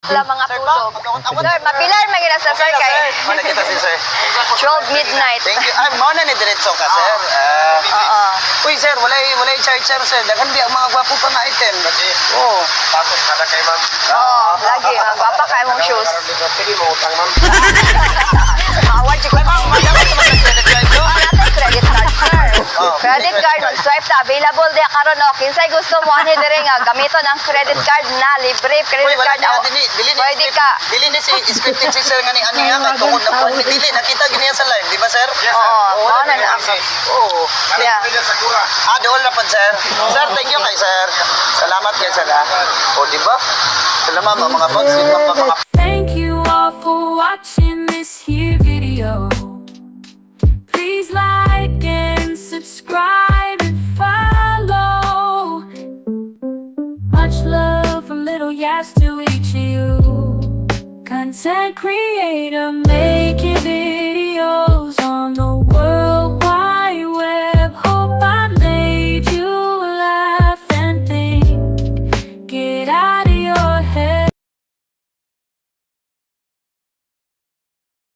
Sila mga Sir, tulog. ba? Sir, mapilar man gina sa Okay sir na, kay sir. Mao na kita si sir. 12 midnight. Thank you. Ay, mao na ni diretso ka, sir. Ah. Oo. Uy, sir, walay charger, sir. Daghan di ang mga gwapo pa nga item. Oo. Tapos kada kay ma'am. Oo, lagi. Magpapa kay mong shoes. Pwede mo utang, ma'am. Maaward ko. Ma'am, madami sa mga credit card, no? Ah, natin credit card, sir. Oh. Credit card, mag-swipe ta. Available di karon no. Kinsay gusto mo ani diri nga gamiton ang credit card na libre credit Uy, wala card. niya Aw, dili dili ni Pwede script- ka. Dili ni si scripted si sir nga ni ani nga kay tungod na kuan dili nakita gini sa live, di ba, sir? Yes, sir. Oo, Oo, mao na na. Oo. Yeah. Pwede sa kura. Ah, dool na pod, sir. Sir, thank you kay sir. Salamat kay sir ah. O, di ba? Salamat mga boss, di ba mga Thank you all for watching this here video. Please like and subscribe and follow. Much love from Little Yas to each of you. Content creator made.